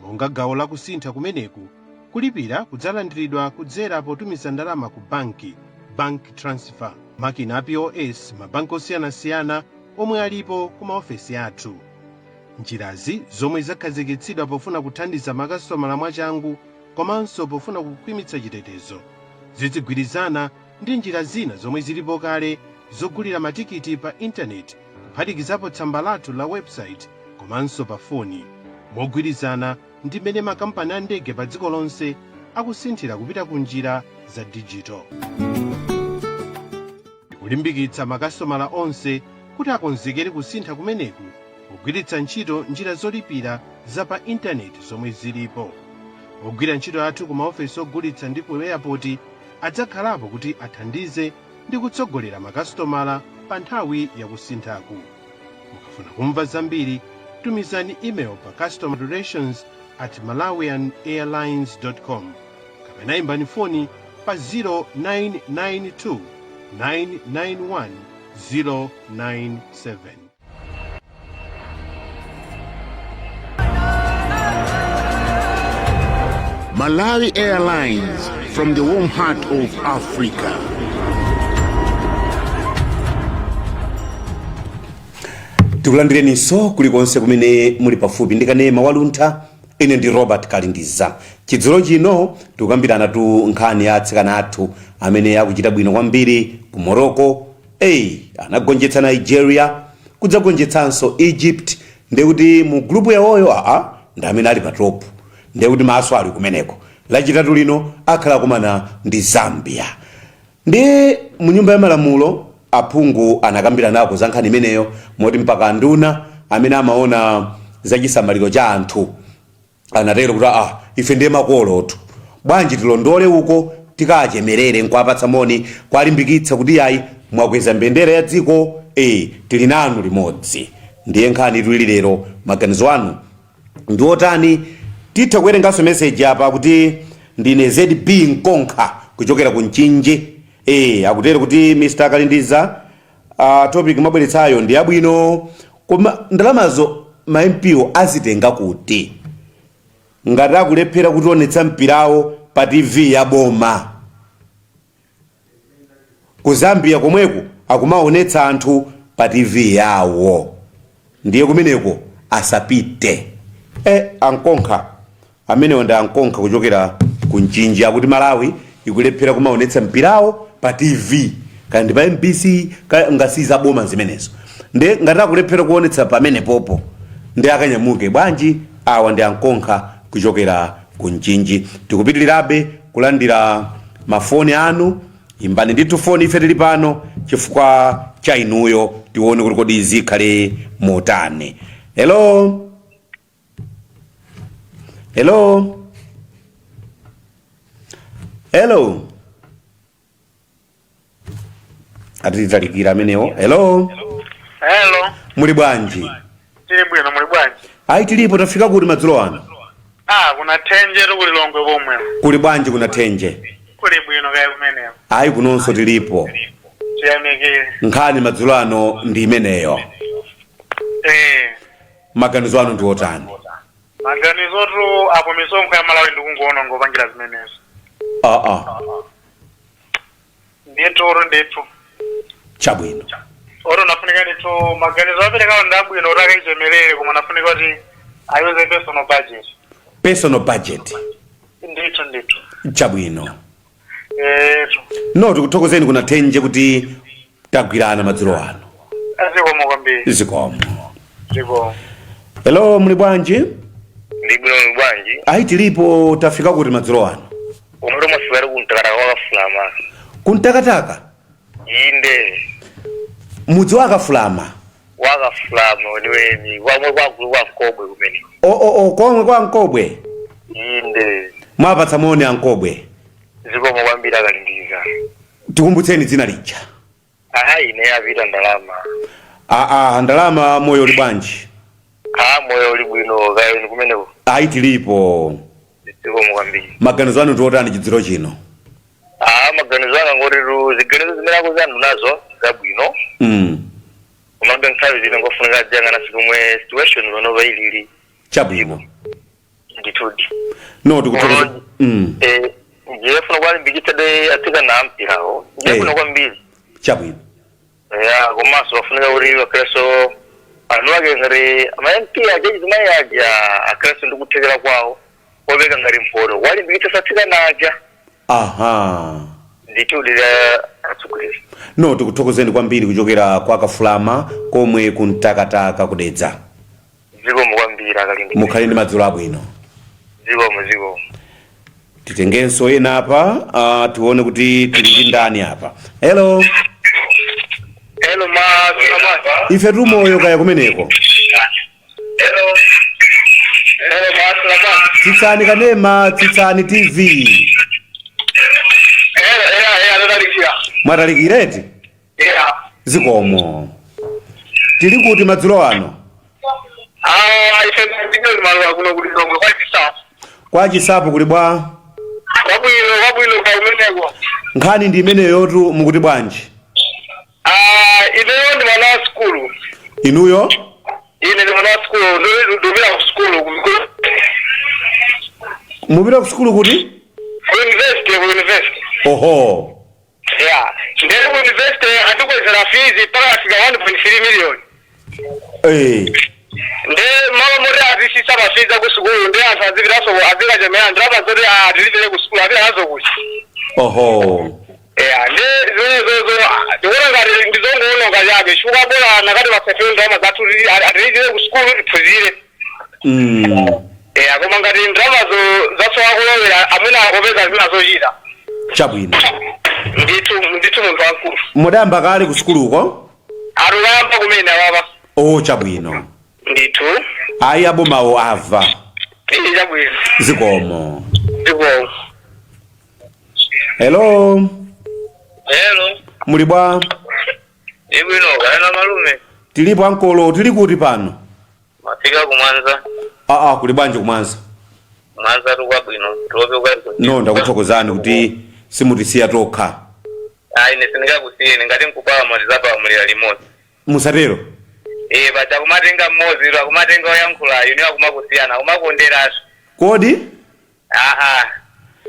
Monga gawo lakusintha kumeneku, kulipira kudzalandiridwa kudzera potumiza ndalama ku banki, bank transfer, makina a POS, mabanki osiyanasiyana omwe alipo ku maofesi athu. Njirazi, zomwe zakhazikitsidwa pofuna kuthandiza makasitomala mwachangu komanso pofuna kukhwimitsa chitetezo, zizigwirizana ndi njira zina zomwe zilipo kale zogulira matikiti pa intaneti, kuphatikizapo tsamba lathu la website komanso pa foni, mogwirizana ndi mmene makampani a ndege pa dziko lonse akusinthira kupita ku njira za digital. Tikulimbikitsa makasitomala onse kuti akonzekere kusintha kumeneku pogwiritsa ntchito njira zolipira za pa intaneti zomwe zilipo. Ogwira ntchito athu ku maofesi ogulitsa ndi ku airport adzakhalapo kuti athandize ndi kutsogolera makasitomala pa nthawi yakusinthaku. Mukafuna kumva zambiri, tumizani email pa customerrelations@malawianairlines.com kapena imbani foni pa 0992 991 097. Malawi Airlines, from the warm heart of Africa. Tikulandireninso kulikonse kumene muli pafupi ndi kanema waluntha. Ine ndi Robert Kalindiza. Chidzulo chino tikukambirana tu nkhani ya atsikana athu amene akuchita bwino kwambiri ku Morocco. Eyi, anagonjetsa Nigeria, kudzagonjetsanso Egypt, ndekuti mu gulupu yawoyo aa ndi amene ali pa top, ndekuti maso ali kumeneko. Lachitatu lino akhala akumana ndi Zambia. Ndi mu Nyumba ya Malamulo aphungu anakambiranako za nkhani imeneyo, moti mpaka anduna amene amaona za chisamaliro cha anthu anatero kuti ife ndiye makolotu, bwanji tilondole uko tikachemerere nkuwapatsa moni, kuwalimbikitsa kuti yayi, mwakweza mbendera ya dziko, tili nanu limodzi. Ndiye nkhani tuli lero, maganizo anu ndi otani? Titha kuwerenganso meseji apa kuti ndine ZB Nkonkha kuchokera ku Mchinji. Akutero kuti Mr Kalindiza, topic mwabweretsayo ndi yabwino, koma ndalamazo ma MP azitenga kuti ngati akulephera kutionetsa mpirawo pa TV ya boma? Ku Zambia komweko akumaonetsa anthu pa TV yawo, ndiye kumeneko asapite. Ankonkha amenewo ndi Ankonkha kuchokera ku Mchinji, akuti Malawi ikulephera kumaonetsa mpirawo pa TV, kaya ndi pa MBC, kaya ngasiza boma zimenezo, ndi ngati akulephera kuonetsa pamene popo ndi akanyamuke bwanji? Awa ndi Ankonkha kuchokera ku Mchinji. Tikupitirirabe kulandira mafoni anu. Imbani ndithu foni, ife tili pano chifukwa cha inuyo. Tione kuti kodi zikhale motani. Hello, hello, hello. Atitalikira amenewo. Hello. Hello. Muli bwanji? Tili bwino, muli bwanji? Ayi, tilipo. Tafika kuti madzulo ano? Ah, kuna Thenje kuli Longwe komwe. Kuli bwanji kuna Thenje? Kuli bwino, kaya kumeneko? Ayi, kunonso tilipo. Tiyamikire. Nkhani madzulo ano ndi imeneyo. Maganizo anu ndi otani? Maganizotu apo, misonkho ya Malawi ndikungoona ngopangira zimenezo. Aa. Ndithu, ndithu. Chabwino. Oro nafunika ndithu, maganizo aperekawo ndi abwino kuti akaichemerere, koma nafunika kuti ayuze personal budget. Personal budget. Ndithu, ndithu. Chabwino. Etu. No, tikuthokozeni kunathenje kuti tagwirana madzulo ano. Zikomo kwambiri. Zikomo. Zikomo. Hello, muli bwanji? Ndi bwino, muli bwanji? Ayi, tilipo. Tafika kuti madzulo ano? Umwe mwafika kumtakataka wakafulama. Kumtakataka? Inde. Mudzi wakafulama? Wakafulama weniweni, wamwe kwagulu kwa Nkobwe kumene. O, komwe kwa Nkobwe? Inde. Mwapatsa moni ankobwe. Zikomo kwambiri, akalindiza. Tikumbutseni dzina lija. Aha, ine apita ndalama. Aa, ndalama, moyo uli bwanji? A, moyo uli bwino, kayeni kumeneko? Ayi, tilipo. Zikomo kwambiri. Maganizo anu ndiotani chidziro chino? A, maganizo anga ngotitu ziganizo zimene akuzanu nazo zabwino, komabe nthawi zina ngofunika dziyang'ana sikomwe situation panopa ilili. Chabwino. Ndithudi. No, tikuthokoza. Eh, ndiye funa kwalimbikitsa de atsikana ampirawo, ndiye bwino kwambiri. Chabwino. Ya, komanso bafunika kuti bakhalenso anthu ake ngati ama MP aja, achizimayi aja, akhalenso ndi kuthekera kwawo kopeka ngati mphoto kwalimbikitsa atsikana aja. Ndithudi, atsogoleri. No, tikuthokozeni kwambiri kuchokera kwa Kafulama komwe kumtakataka kudedza. Zikomo kwambiri, akalimbikitsa. Mukhale ndi madzulo abwino. Zikomo, zikomo. Titengenso ena apa, tione kuti tili ndi ndani apa. Hello. Hello, ma. Ife tumoyo, kaya kumeneko? Hello, hello, ma. Tsitsani kanema, tsitsani TV. Hello, yeah, yeah, ndatalikira. Mwatalikireti? Yeah. Zikomo. Tili kuti madzulo ano? Ah, ife ndine maluwa kuno kuli Longwe kwa Chisapo. Kwa Chisapo kuli bwa? Kwabwino, kwabwino, kwa kumeneko? Nkhani ndi imeneyotu, mukuti bwanji? Ah, ineyo ndi mwana wa sukulu. Inuyo? Ine ndi mwana wa sukulu, ndupita ku sukulu. Mupita ku sukulu kuti? Ku university, ku university. Oho. Yeah, ndere ku university atikwezera fees mpaka afika 1.3 million. Nde malo moti azisisa ma fees aku sukulu, ndi anthu azipitaso azikachemera ndalama zoti atilipire ku sukulu apita nazo kuti? Oho. Yeah, ndi zimenezozo ndikuona ngati ndizongoononga chabe, chifukwa bola nakati pasefere ndalama zathu atilipire ku sukulu tiphunzire. Yeah, koma ngati ndalamazo zasowa kulowera, amene akopeza zina zochita. Chabwino. Ndithu, ndithu, munthu wamkulu. Mudayamba kale ku sukuluko? Arukayamba kumene apapa. O, chabwino. Ndithu. Ayi, abomawo ava. Ee, chabwino. Zikomo. Zikomo. Hello. Hello. Muli bwa? Ibwino, kana malume? Tilipo, ankolo. Tili kuti pano? Mafika kumwanza. Aa, kuli bwanji kumwanza? Mwanza tukwabwino, tiope kwa. No, ndakuthokozani kuti simutisiya tokha. Ayi, ine sindingakusiyeni, ngati nkupalamula tizapalamulira limodzi. Musatero. Eh, paja kumatenga mmodzi, akumatenga oyankhulayo, ine akumakusiyana, akumakonderaso. Kodi? Aha,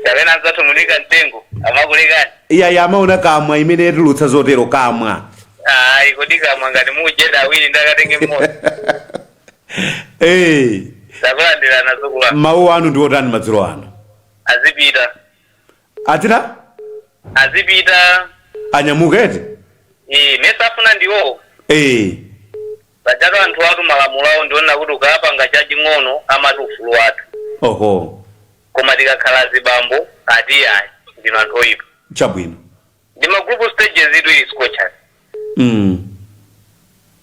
kapena anzathu mulika mtengo amakulekani? Iya, amaona kamwa imene yatulutsa zotero, kamwa. Ayi, kodi kamwa ngati mujeda awiri ndakatenge mmodzi? Takulandirana zokula. Mawu anu ndi otani madzulo ano? Azipita. Atira? Azipita. Anyamukete? Eh, mesafuna ndiwo. Pajatu anthu atu malamulo awo ndiona kuti ukapanga chaching'ono amati ufulu wathu, koma tikakhala zibambo ati ayi, ndino anthu oyipa. Chabwino. Ndi ma group stages itu ili Scorchers.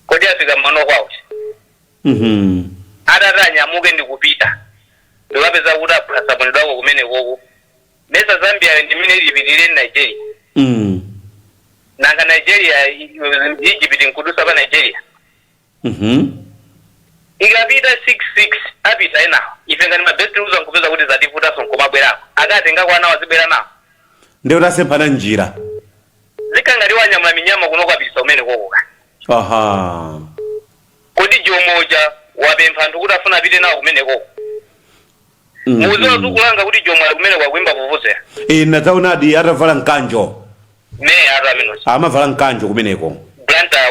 Kodi afika mano kwawo? Atati anyamuke ndikupita, ndikapeza kuti aphwasaponedwako kumene koko, mesa Zambia ndimene ilipitirire Nigeria? Nanga Nigeria, Egypt nkudusa pa Nigeria? Ikapita 6-6, apita enawo, ife ngati ma best loser nkupeza kuti zativutanso nkomabwerako, akatenga kwanawo azibwera nawo. Ndiye utasemphana njira. Zikangati wanyamula minyama kuno kwapitisa kumene kokoka. Kodi Jomoja wapempha anthu kuti afuna apite nawo kumene koko? Mukudziwa zikulanga kuti Jomwe ali kumene kwakuimba vuvuzela? E, nadzaonadi atavala mkanjo. Meya atu amenochi. Amavala mkanjo kumeneko. Blantyre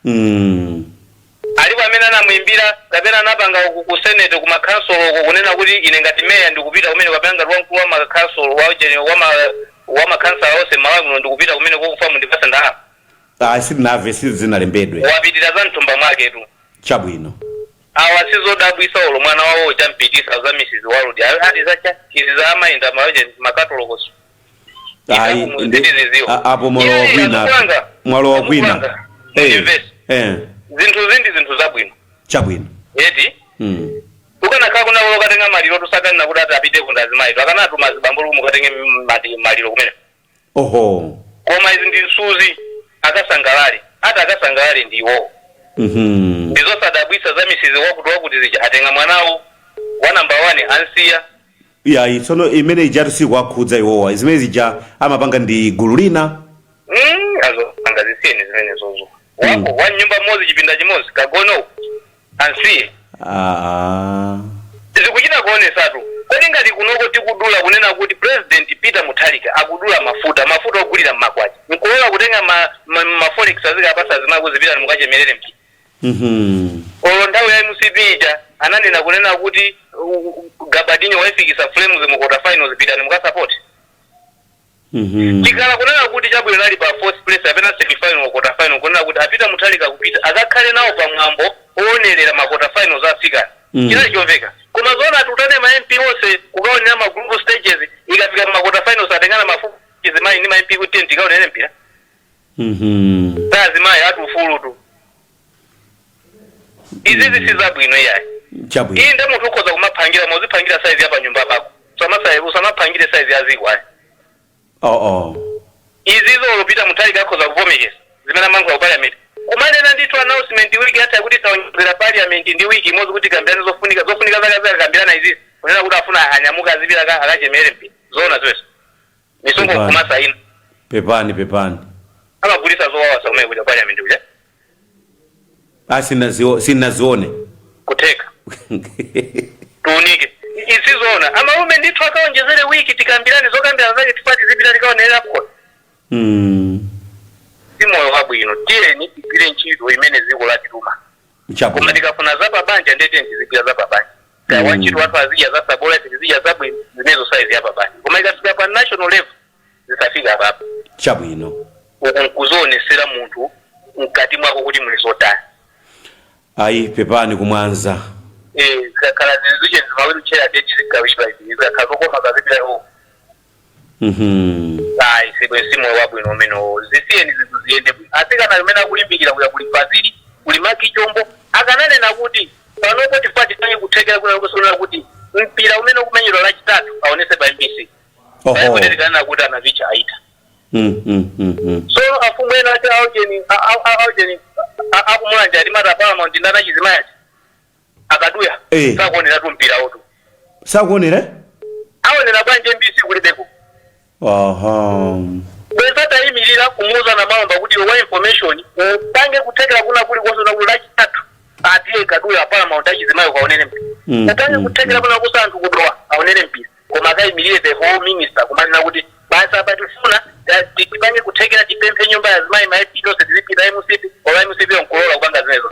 1. Alipo amene anamuimbira kapena anapanga ku senate, ku makhansolo uko, kunena kuti ine ngati meya ndikupita kumene, kapena ngati wamkulu wa makhansolo wa makhansala onse Malawi muno ndikupita kumene kokufa mundipasa ndalama? Ah, sitinamve, sizinalembedwe. Wapitira za mthumba mwaketu. Chabwino. Awa sizodabwisa, olo mwana wawo champikisa za Mrs World ati zacha izi za amayinda maoje makatolokoso. Ayi, apo mwalowa kwina, mwalowa kwina. Eh, eh. Zinthu zindi, zinthu zabwino. Chabwino. Eti. Ukanakhala kuna katenga maliro, tusakanena kuti ati apite kundazimayi, akanatuma azibambo kuti mukatenge maliro kumene. Koma izi ndi msuzi, akasangalale, ati akasangalale ndiwo. Ndizosadabwisa za Mrs wakuti wakuti zija, atenga mwanawo wa number 1, ansiya. Yayi, tsono imene ijatu sikuwakhudza iwowa, zimene zija amapanga ndi gulu lina. Azo angazisiyeni zimene zozo wako wa nyumba mmodzi, chipinda chimodzi, kagono ansiye. Zikuchita kuonesatu. Kodi ngati kunoko tikudula, kunena kuti President Peter Mutharika akudula mafuta, mafuta ogulira mmakwacha, nkulola kutenga ma forex azikapasa azimayi kuzipita mukachemerere mpira? Olo nthawi ya MCP ija ananena kunena kuti Gabadinho waifikisa Flames mu quarter finals, pitani mukasupport. Chikhala kunena kuti chabwino nali pa fourth place apena semi final, quarter final, kunena kuti apita Mutharika kupita akakhale nawo pamwambo oonerera ma quarter finals a Africa, chinali chomveka. Koma zoona tutane ma MP onse kukaonera ma group stages, ikafika ma quarter finals atengana mafupi zimayi ndi ma MP kuti tikaonere mpira? Azimayi ati ufulu tu, izizi si zabwino iyayi. Chabwino. Iyi nde munthu ukhoza kumaphangira, muziphangira size ya panyumba pako, usamaphangire size ya ziko ayi. Oh. Izizo olopita Mutharika akhoza kuvomekeza zimene amankhula ku parliament, kumanena ndithu announcement wiki yatha kuti taonjezera parliament ndi wiki imodzi kuti kambirane zofunika, zofunika zake zakambirana izizi, kunena kuti afuna anyamuka azipita akachemere mpira? Zoona ziwezo? Misonkho Pepani. kumasaina. Pepani, pepani. Amagulisa zowawasa kumene kuja parliament kuja. Ah, sinazione. Kutheka tiunike, isizoona amalume ndithu akaonjezere wiki tikambirane zokambirana zake, tifati zipita tikaonerera kona. Si moyo wabwino. Tiyeni tigwire ntchito imene dziko latituma, koma tikafuna zapabanja ndete tizigwira zapabanja kaya wantchito wathu azidya za sabola, tizidya zabwino zimenezo, size yapabanja, koma ikafika pa national level zisafika apapo. Uku nkuzionesera munthu mkati mwako kuti muli zotani. Ayi, pepani kumwanza. Eh, zikakhala zizuche zimawiri teti zigawishwa izi, zikakhala zokoma kazipita. Ayi, sibwe, si moyo wabwino umenewo. Zisiyeni zinthu ziyende bwino. Asikana amene akulimbikira kuya kuli Fazili, kuli Maki Chombo, akananena kuti panopo tifuna tipange kuthekera kuna kusonera kuti mpira umene ukumenyedwa Lachitatu aonese pa MBC. Paipo tikanena kuti anavicha aita. So afumu ena ati aujeni aujeni akumulanja ati mata Paramount ndana chizimayachi akaduya sakuonera tu mpira otu. Sakuonera? Aonera bwanji MBC kulibeko? Bweza tayimirira kumuuza na malomba kuti wa information upange kuthekera kuna kuli konse na kuti Lachitatu atiye kaduya Paramount achizimayo kaonere mpira. Upange kuthekera kuna kusa anthu kudowa aonere mpira, koma akayimirire the whole minister kumanena kuti basa apa tifuna tipange kuthekera, tipemphe nyumba ya zimayi, ma MP onse tizipita MCP, ola MCP onkulola kupanga zimenezo.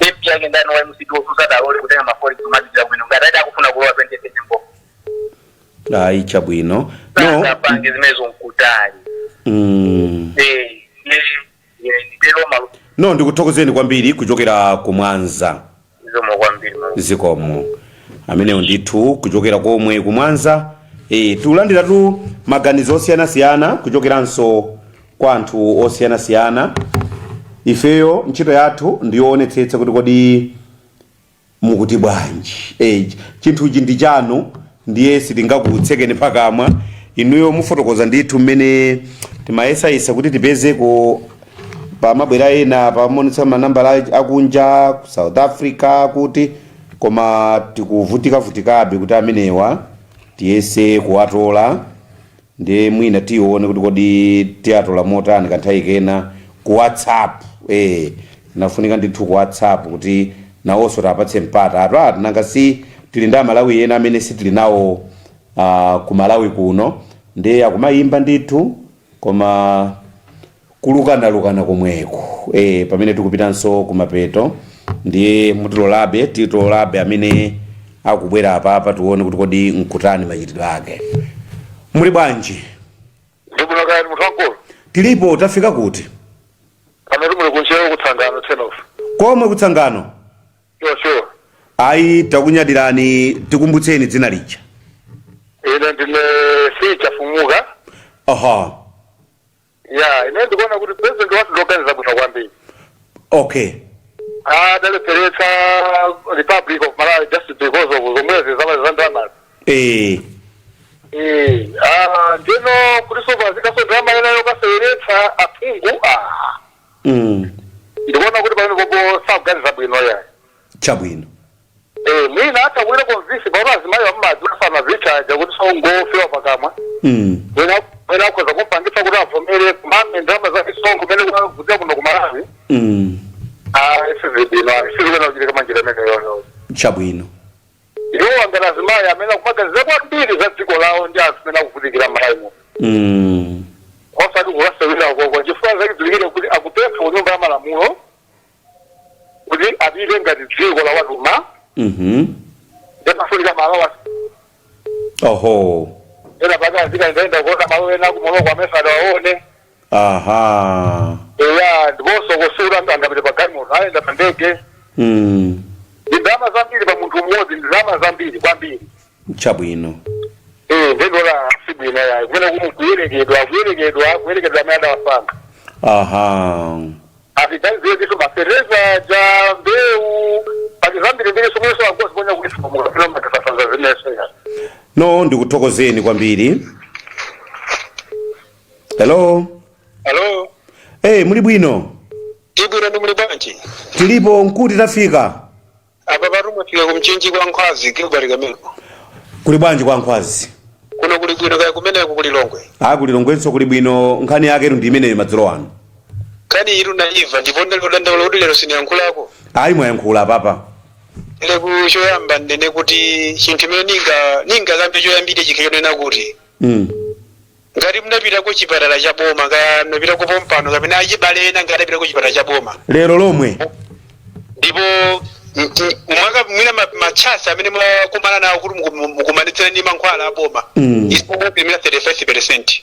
MP yake ndani wa MCP osusata alole kutenga ma forex kumapitira kumene ngati ati akufuna kulowa 2024? Ayi, chabwino, no. Sangapange zimenezo nkutali. Eh, eh, eh, nditero malo. No, ndikuthokozeni kwambiri kuchokera kumwanza. Zikomo kwambiri malo. Zikomo. Amenewo ndithu kuchokera komwe kumwanza. Tikulandiratu maganizo osiyanasiyana kuchokeranso kwa anthu osiyanasiyana. Ifeyo ntchito yathu ndiyoonetsetsa kuti kodi mukuti bwanji. Chinthuchi ndi chanu, ndiye sitingakutsekeni pakamwa. Inuyo mufotokoza ndithu mmene timayesayesa kuti tipezeko pamabwera ena pamaonetsa manambala akunja ku South Africa kuti, koma tikuvutikavutikabe kuti amenewa tiyese kuwatola. Ndiye mwina tione kuti kodi tiyatola motani kanthawi kena ku WhatsApp. Nafunika ndithu ku WhatsApp kuti nawonso tapatse mpata atu ati nanga si Tili ndi Amalawi ena amene sitili nawo ku Malawi kuno, ndi akumayimba ndithu, koma kulukanalukana komweko. Pamene tikupitanso kumapeto, ndiye mutilolabe, titolabe amene akubwera apapa, tione kuti kodi nkutani machitidwe ake. Muli bwanji? Ndikuno kaya, munthu wankulu. Tilipo. Tafika kuti? Pano timuli kunchewo, kutsangano tenof. Komwe kutsangano? Sure. Ayi, takunyadirani. Tikumbutseni dzina lija. Ine ndine Ficha Fumuka. Ya, ine ndikuona kuti president wathu ndoganiza bwino kwambiri. Adalepheretsa Republic of Malawi just because of zomwezi zama za ndalamazi. Ah, ndino kuti sopazikaso ndalama ena yokaseweretsa aphungu, ah, ndikuona kuti pamene popo sakuganiza bwino ya. Mwina atha kuita convince pakuti azimayi ammadzi afana zichaja kuti songofewa pakamwa. Mwina akhoza kumpangitsa kuti avomere kumame ndalama za misonkho kumene kuziya kuno ku Malawi. Ah, isizibwino, isizikuena kuchitika manjira imeneyoyo. Iwo angati azimayi amene akumaganiza kwambiri za dziko lawo ndi anthu amene akuvutikira Malawi muno, osati kukasewera koko, chifukwa zachidziwikire kuti akupempha ku Nyumba ya Malamulo kuti apite ngati dziko la watuma. Ndimafunika malo ena pake azikaendaenda kuona malo ena kumoloko amene sadawaone. Eya, ndiponso kusura angapite pa galimoto, ayenda pa ndege. Ndi ndalama zambiri pa munthu umodzi, ndi ndalama zambiri kwambiri. Ndendola sibwino yayi kumene kuyerekedwa kuyerekedwa kuyerekedwa amene adawasankha. Atiganizire ndiso mafereza ja mbewu pati zambiri mbiri somweso angoziponya kuti mukapita makasasanza zimeso ya. No, ndikuthokozeni kwambiri. Hello? Hello. Hey, muli bwino? Tibwino, ndi muli bwanji? Tilipo. Nkuti tafika? Apa patumafika kumchinji kwa Nkhwazi, Gilbert Kameko. Kuli bwanji kwa Nkhwazi? Kuno kuli bwino, kaya kumeneko kuli Longwe? A, kuli Longwenso kuli bwino. Nkhani yake ndi imeneyo madzulo ano. Nkhani iru naiva, ndipo ndaliodandaula kuti lero siniyankhulako. Ayi, mwayankhula papa. Ile kuchoyamba ndene kuti chinthu imene ninga ningakambe choyambire chikhe chonena kuti ngati munapita ku chipatala cha boma, kaya munapita ku pompano kapena achibale ena, ngati adapita ku chipatala cha boma lero lomwe, ndipo mwaka mwina machasa amene mwakumana nawo kuti mukumanitsire ndi mankhwala a boma isipimira 35%.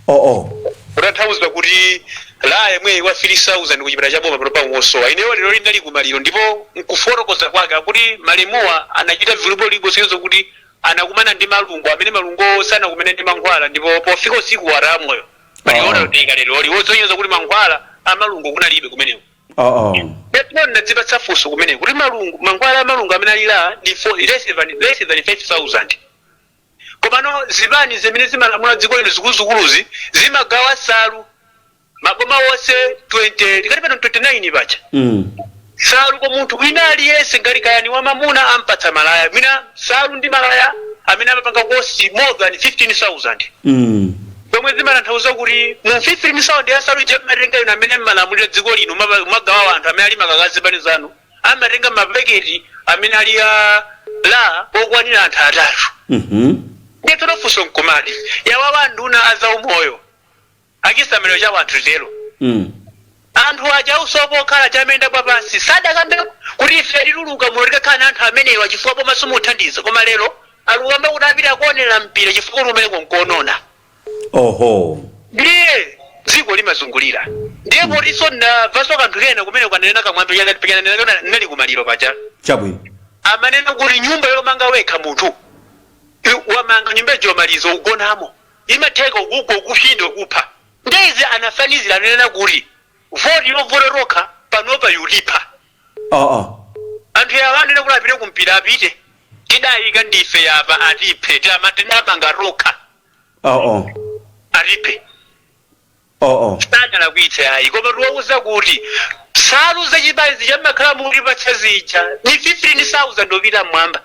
Oh. Kutanthauza kuti la yemweyi wa 3000 kuchipatala cha boma pano pangosowa. Ineyo lero linali kumaliro, ndipo nkufotokoza kwake akuti malemuwa anachita vilipolipo sinzo kuti anakumana ndi malungo amene malungo sanakumane ndi mankhwala, ndipo pofika usiku waramoyo maliro otenga lero liwozonyeza kuti mankhwala amalungo kunalibe kumeneko. Oh. Ndipo ndadzipatsa funso kumene kuti malungu, mankhwala amalungu amene alila ndi less than 5000, komano zipani zimene zimalamula dziko lino zikuluzikuluzi zimagawa salu maboma wonse 20, tikati pano 29 pacha, salu kwa munthu wina aliyense, ngati kayani wa mamuna ampatsa malaya, mwina salu ndi malaya amene amapanga cost more than 15,000, zomwe zimatanthauza kuti mu 15,000 ya salu ija matenga ino amene mmalamulira dziko lino, magawa anthu amene ali makakazi zipani zanu, amatenga mapaketi amene ali a la okwanira anthu atatu. Ndiye tsono funso nkumati, yawawa anduna azaumoyo achisamaliro cha anthu tero, anthu aja usopo okhala chamenda kwa pansi sadakambe kuti ife tituluka muno tikakhala na anthu amenewa chifukwa boma simuthandiza, koma lero alukamba kuti apita kuonera mpira chifukwa kuti umeneko nkonona. Ndiye dziko limazungulira. Ndiye potinso ndamvanso kanthu kena kumene kanena kamwambi nali kumaliro paja. Amanena kuti nyumba yomanga wekha, munthu wamanga nyumba yomaliza ugonamo, imatheka ukugwa, ukuphinda, ukupha. Ndeizi anafanizira, ananena kuti voti yovota tokha panopa yutipha. Anthu awa anena kuti apite kumpira, apite, tidayika ndife yapa, atiphe, tidamanga tokha. Atiphe. Sadalakwitse ayi, koma tiwauza kuti nsalu zachipani zichamakhala mutipatsa zija ni 15,000 opita mmwamba.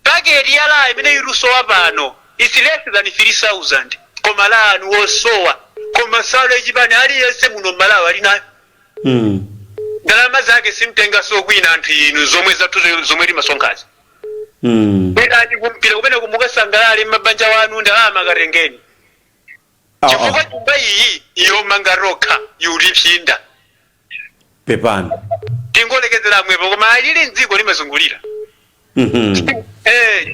Paketi ya laya imene ikusowa pano is less than 3000, koma la anu wosowa, koma nsalu yachipani aliyense muno mmalawi ali nayo. Ndalama zake simtenga sokwina anthu inu, zomwe zathu zomwe timasonkhazi. Pitani kumpira kumene kumukasangalale mmabanja wanu, ndalama katengeni. Chifukwa nyumba iyi yomanga rokha yulipsinda. Pepani. Tingolekezera mwepo, koma alili mdziko limazungulira.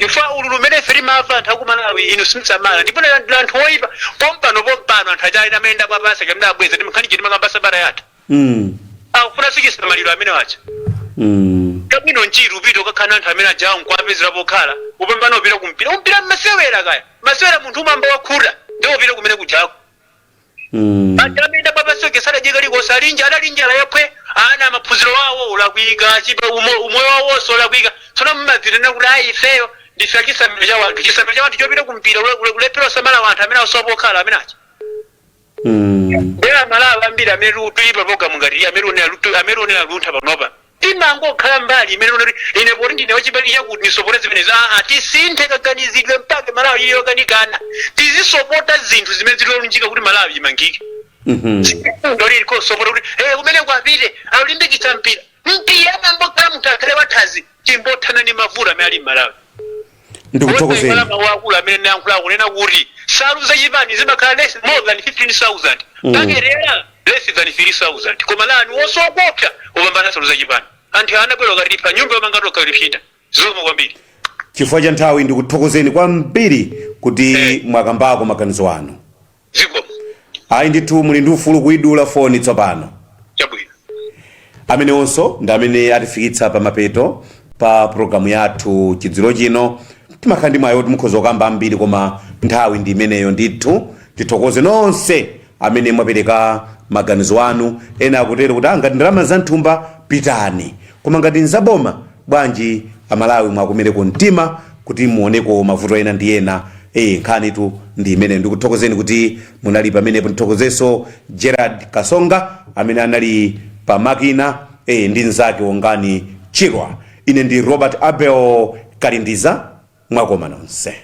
Chifukwa ululu umene ife timamva anthu akumalawi, inu simsamala, ndipo ndi anthu oyipa. Pompano pompano anthu achali amene ndakwapasa kamene abweza timakhanije timakamba sabata yatha. Akufuna sichisamaliro amene wacha. Kabwino nchiri upita ukakhala anthu amene ajawo nkuwapezera pokhala, upambana upita kumpira. Umpira mmasewera kaya masewera, munthu umamba wakhuta ndiwo upita kumene kujako. Anthu amene ndapapaseke sadajeka likonse alinja adali njala yapwe, ana maphunziro wawo ulakwika, chipa umoyo wawonso ulakwika. Tsono mmadzitena kuti ayi, ifeyo ndife achisamiro cha wanthu, chisamiro cha wanthu chopita kumpira, kulephera osamala wanthu amene asowa pokhala amene acha. Bera Malawi ambiri amene tuyipa program ngati amene unena Luntha panopa, timangokhala mbali imene unati ine poti ndine wachibali chakuti ndisopote zimenezi. Aa, tisinthe kaganizidwe mpaka Malawi ili yokanikana. Tizisopota zinthu zimene zilolunjika kuti Malawi imangike. Ndoli kosopota kuti kumene kwapite akulimbikitsa mpira, mpira amangokhala munthu akhale wathazi, timbothana ndi mavuto amene ali m'Malawi. Ndikuthokozeni. Mawu akulu amene nayankhula kunena kuti salu zachipani zimakhala less more than 15,000, pakerera less than 3000, koma lani wosokopsa upambana salu zachipani. Anthu anabwera ukatipa nyumba yomanga tokalipshinda. Zikomo kwambiri. Chifukwa cha nthawi, ndikuthokozeni kwambiri kuti mwakambako maganizo anu. Zikomo. Ayi ndithu, muli ndi ufulu kuidula foni tsopano. Chabwino. Amenewonso ndi amene atifikitsa pamapeto pa programu yathu chidzulo chino. Timakhala ndi mwayi oti mukhoza kukamba ambiri, koma nthawi ndi imeneyo. Ndithu tithokoze nonse amene mwapereka maganizo anu. Ena akutero kuti ngati ndalama za nthumba pitani, koma ngati nzaboma bwanji? Amalawi mwakumereko mtima kuti muoneko mavuto ena ndi ena. Nkhanitu ndi imene. Ndikuthokozeni kuti munali pamenepo. Ndithokozenso Gerard Kasonga amene anali pa makina ndi mnzake Wongani Chirwa. Ine ndi Robert Abel Kalindiza. Mwakoma nonse.